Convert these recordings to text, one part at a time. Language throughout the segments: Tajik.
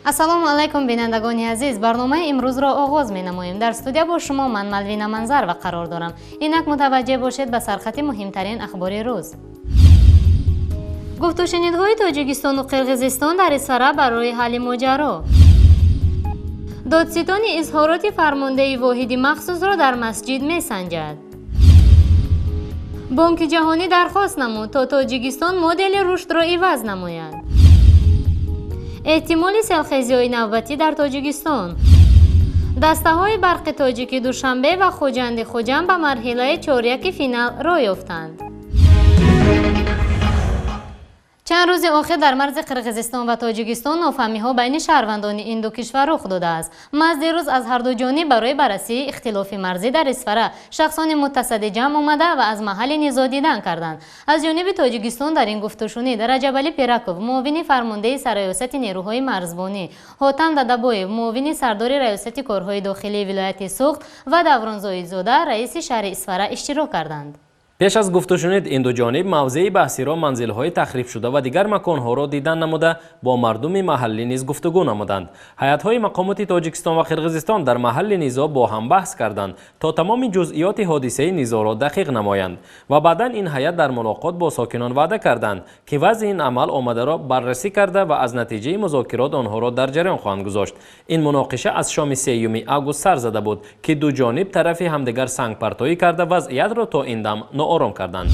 Ассалому алайкум, бинандагони азиз. Барномаи имрӯзро оғоз менамоем. Дар студия бо шумо ман, Малвина Манзарова, қарор дорам. Инак мутаваҷҷеҳ бошед ба сархати муҳимтарин ахбори рӯз. Гуфтушунидҳои Тоҷикистону Қирғизистон дар Исфара барои ҳалли моҷаро. Додситони изҳороти фармондеҳи воҳиди махсусро дар масҷид месанҷад. Бонки Ҷаҳонӣ дархост намуд, то Тоҷикистон модели рушдро иваз намояд. Эҳтимоли селхезиҳои навбатӣ дар Тоҷикистон. Дастаҳои Барқи Тоҷики Душанбе ва Хуҷанди Хуҷанд ба марҳилаи чоряки финал роҳ ёфтанд. Чанд рӯзи охир дар марзи Қирғизистон ва Тоҷикистон нофаҳмиҳо байни шаҳрвандони ин ду кишвар рух додааст. Маҳз дирӯз аз ҳарду ҷониб барои баррасии ихтилофи марзӣ дар Исфара шахсони мутасаддӣ ҷамъ омада ва аз маҳалли низоъ дидан карданд. Аз ҷониби Тоҷикистон дар ин гуфтушунид Раҷабалӣ Пираков, муовини фармондеҳи Сарраёсати нерӯҳои марзбонӣ, Ҳотам Дадабоев, муовини сардори Раёсати корҳои дохилии вилояти Суғд, ва Даврон Зоидзода, раиси шаҳри Исфара, иштирок карданд. Пеш аз гуфтушунид ин ду ҷониб мавзеи баҳсиро, манзилҳои тахрибшуда ва дигар маконҳоро дидан намуда, бо мардуми маҳаллӣ низ гуфтугӯ намуданд. Ҳайатҳои мақомоти Тоҷикистон ва Қирғизистон дар маҳалли низоъ бо ҳам баҳс карданд, то тамоми ҷузъиёти ҳодисаи низоъро дақиқ намоянд, ва баъдан ин ҳайат дар мулоқот бо сокинон ваъда карданд, ки вазъи ин амал омадаро баррасӣ карда ва аз натиҷаи музокирот онҳоро дар ҷараён хоҳанд гузошт. Ин муноқиша аз шоми 3 август сар зада буд, ки ду ҷониб тарафи ҳамдигар сангпартоӣ карда, вазъиятро то ин дам ноором карданд.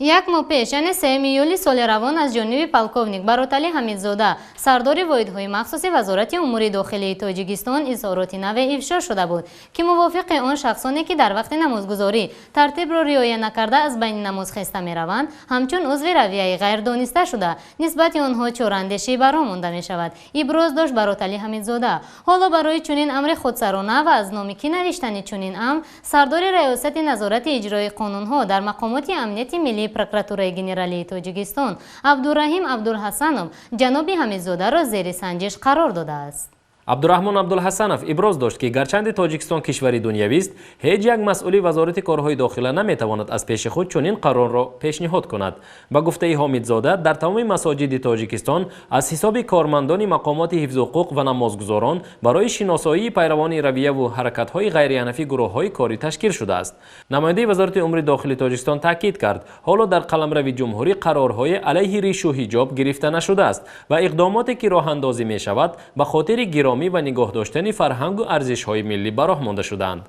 Як моҳ пеш, яъне 3 июли соли равон, аз ҷониби полковник Бароталӣ Ҳамидзода, сардори воҳидҳои махсуси Вазорати умури дохилии Тоҷикистон, изҳороти наве ифшо шуда буд, ки мувофиқи он шахсоне, ки дар вақти намозгузорӣ тартибро риоя накарда, аз байни намоз хеста мераванд, ҳамчун узви равияи ғайрдониста шуда, нисбати онҳо чораандешӣ ба роҳ монда мешавад, иброз дошт Бароталӣ Ҳамидзода. Ҳоло барои чунин амри худсарона ва аз номи кӣ навиштани чунин амр, сардори Раёсати назорати иҷрои қонунҳо дар мақомоти амнияти миллии Прокуратураи Генералии Тоҷикистон Абдураҳим Абдулҳасанов ҷаноби Ҳамидзодаро зери санҷиш қарор додааст. Абдураҳмон Абдулҳасанов иброз дошт, ки гарчанде Тоҷикистон кишвари дунявист, ҳеҷ як масъули Вазорати корҳои дохила наметавонад аз пеши худ чунин қарорро пешниҳод кунад. Ба гуфтаи Ҳомидзода, дар тамоми масоҷиди Тоҷикистон аз ҳисоби кормандони мақомоти ҳифзу ҳуқуқ ва намозгузорон барои шиносоии пайравони равияву ҳаракатҳои ғайриҳанафӣ гурӯҳҳои корӣ ташкил шудааст. Намояндаи Вазорати умури дохили Тоҷикистон таъкид кард, ҳоло дар қаламрави ҷумҳурӣ қарорҳои алайҳи ришу ҳиҷоб гирифта нашудааст ва иқдомоте, ки роҳандозӣ мешавад, ба хотири гиромӣ ва нигоҳ доштани фарҳангу арзишҳои миллӣ ба роҳ монда шудаанд.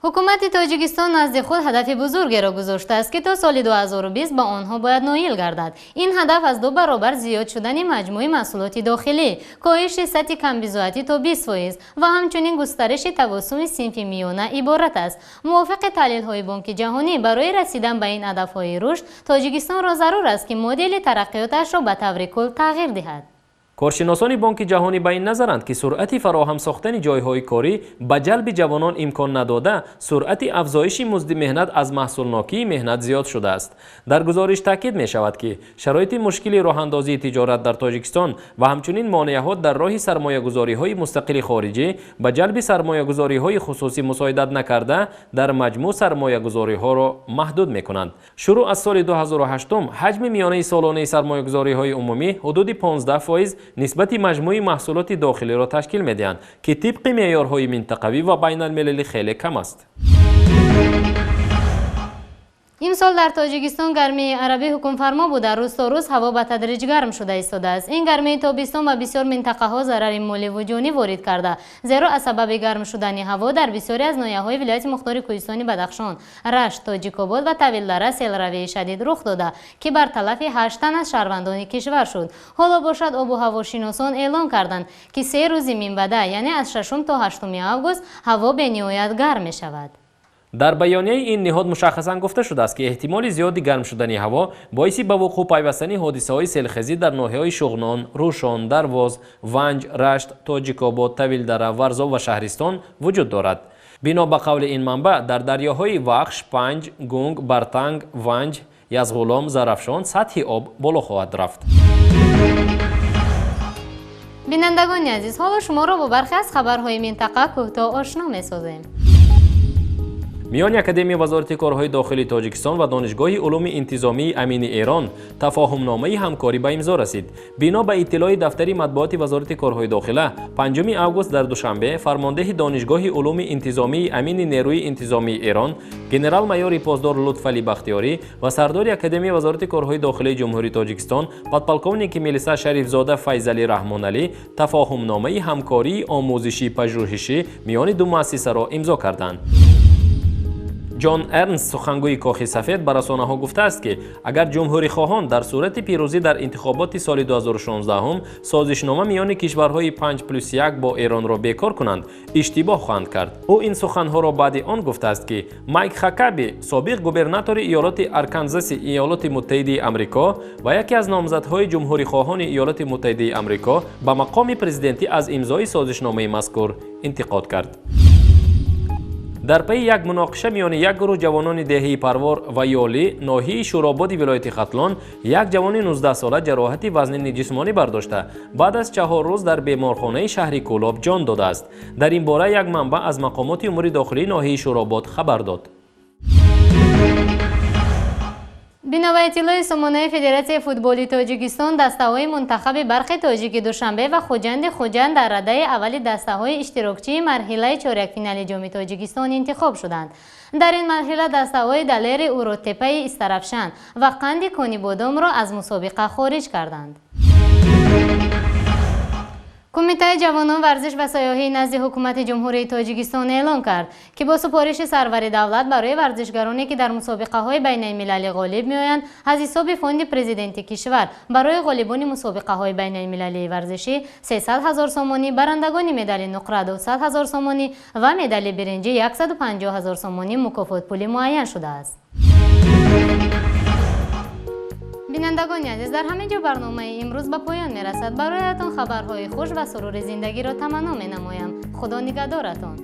Ҳукумати Тоҷикистон назди худ ҳадафи бузургеро гузоштааст, ки то соли 2020 ба онҳо бояд ноил гардад. Ин ҳадаф аз ду баробар зиёд шудани маҷмӯи маҳсулоти дохилӣ, коҳиши сатҳи камбизоатӣ то 20% ва ҳамчунин густариши тавассуми синфи миёна иборат аст. Мувофиқи таҳлилҳои Бонки Ҷаҳонӣ, барои расидан ба ин ҳадафҳои рушд Тоҷикистонро зарур аст, ки модели тараққиёташро ба таври кул тағйир диҳад. Коршиносони Бонки Ҷаҳонӣ ба ин назаранд, ки суръати фароҳам сохтани ҷойҳои корӣ ба ҷалби ҷавонон имкон надода, суръати афзоиши музди меҳнат аз маҳсулнокии меҳнат зиёд шудааст. Дар гузориш таъкид мешавад, ки шароити мушкили роҳандозии тиҷорат дар Тоҷикистон ва ҳамчунин монеаҳо дар роҳи сармоягузориҳои мустақили хориҷӣ ба ҷалби сармоягузориҳои хусусӣ мусоидат накарда, дар маҷмӯъ сармоягузориҳоро маҳдуд мекунанд. Шурӯъ аз соли 2008 ҳаҷми миёнаи солонаи сармоягузориҳои умумӣ ҳудуди 15% нисбати маҷмӯи маҳсулоти дохилиро ташкил медиҳанд, ки тибқи меъёрҳои минтақавӣ ва байналмилалӣ хеле кам аст. Имсол дар Тоҷикистон гармии арабӣ ҳукмфармо буда, рӯз то рӯз ҳаво ба тадриҷ гарм шуда истодааст. Ин гармии тобистон ба бисёр минтақаҳо зарари моливу ҷонӣ ворид карда, зеро аз сабаби гарм шудани ҳаво дар бисёре аз ноҳияҳои вилояти мухтори кӯҳистони Бадахшон, Рашт, Тоҷикобод ва Тавилдара селравии шадид рух дода, ки бар талафи ҳашт тан аз шаҳрвандони кишвар шуд. Ҳоло бошад, обу ҳавошиносон эълон карданд, ки 3 рӯзи минбаъда, яъне аз 6 то 8 август, ҳаво бениҳоят гарм мешавад. Дар баёнияи ин ниҳод мушаххасан гуфта шудааст, ки эҳтимоли зиёди гарм шудани ҳаво боиси ба вуқӯъ пайвастани ҳодисаҳои селхезӣ дар ноҳияҳои Шуғнон, Рӯшон, Дарвоз, Ванҷ, Рашт, Тоҷикобод, Тавилдара, Варзоб ва Шаҳристон вуҷуд дорад. Бино ба қавли ин манбаъ, дар дарёҳои Вахш, Панҷ, Гунг, Бартанг, Ванҷ, Язғулом, Зарафшон сатҳи об боло хоҳад рафт. Бинандагони азиз, ҳоло шуморо бо бархе аз хабарҳои минтақа кӯтоҳ ошно месозем. Миёни Академияи Вазорати корҳои дохилии Тоҷикистон ва Донишгоҳи улуми интизомии Амини Эрон тафоҳумномаи ҳамкорӣ ба имзо расид. Бино ба иттилои дафтари матбуоти Вазорати корҳои дохила, 5 август дар Душанбе фармондеҳи Донишгоҳи улуми интизомии Амини нерӯи интизомии Эрон генерал-майори посдор Лутфалӣ Бахтиёрӣ ва сардори Академияи Вазорати корҳои дохилии Ҷумҳурии Тоҷикистон подполковники милиса Шарифзода Файзалӣ Раҳмоналӣ тафоҳумномаи ҳамкории омӯзишӣ пажӯҳишӣ миёни ду муассисаро имзо карданд. Ҷон Эрнст, сухангӯи Кохи Сафед, ба расонаҳо гуфтааст, ки агар ҷумҳурихоҳон дар сурати пирӯзӣ дар интихоботи соли 2016 созишнома миёни кишварҳои 5+1 бо Эронро бекор кунанд, иштибоҳ хоҳанд кард. Ӯ ин суханҳоро баъди он гуфтааст, ки Майк Хакаби, собиқ губернатори иёлоти Арканзаси Иёлоти Муттаҳидаи Амрико ва яке аз номзадҳои ҷумҳурихоҳони Иёлоти Муттаҳидаи Амрико ба мақоми президентӣ, аз имзои созишномаи мазкур интиқод кард. Дар пайи як муноқиша миёни як гурӯҳ ҷавонони деҳаи Парвор ва Ёлӣ ноҳияи Шӯрободи вилояти Хатлон як ҷавони 19сола ҷароҳати вазнини ҷисмонӣ бардошта, баъд аз 4 рӯз дар беморхонаи шаҳри Кӯлоб ҷон додааст. Дар ин бора як манбаъ аз мақомоти умури дохилии ноҳияи Шӯробод хабар дод. Бино ба иттилои сомонаи Федератсияи футболи Тоҷикистон, дастаҳои мунтахаби барқи тоҷики Душанбе ва Хуҷанди Хуҷанд дар радаи аввали дастаҳои иштирокчии марҳилаи чорякфинали Ҷоми Тоҷикистон интихоб шуданд. Дар ин марҳила дастаҳои Далери Уродтепаи Истаравшан ва Қанди Конибодомро аз мусобиқа хориҷ карданд. Кумитаи ҷавонон, варзиш ва сайёҳии назди Ҳукумати Ҷумҳурии Тоҷикистон эълон кард, ки бо супориши сарвари давлат барои варзишгароне, ки дар мусобиқаҳои байналмилалӣ ғолиб меоянд, аз ҳисоби фонди президенти кишвар барои ғолибони мусобиқаҳои байналмилалии варзишӣ 300 ҳазор сомонӣ, барандагони медали нуқра 200 ҳазор сомонӣ ва медали биринҷӣ 150 ҳазор сомонӣ мукофотпулӣ муайян шудааст. Бинандагони азиз, дар ҳамин ҷо барномаи имрӯз ба поён мерасад. Бароятон хабарҳои хуш ва сурури зиндагиро таманно менамоям. Худо нигаҳдоратон.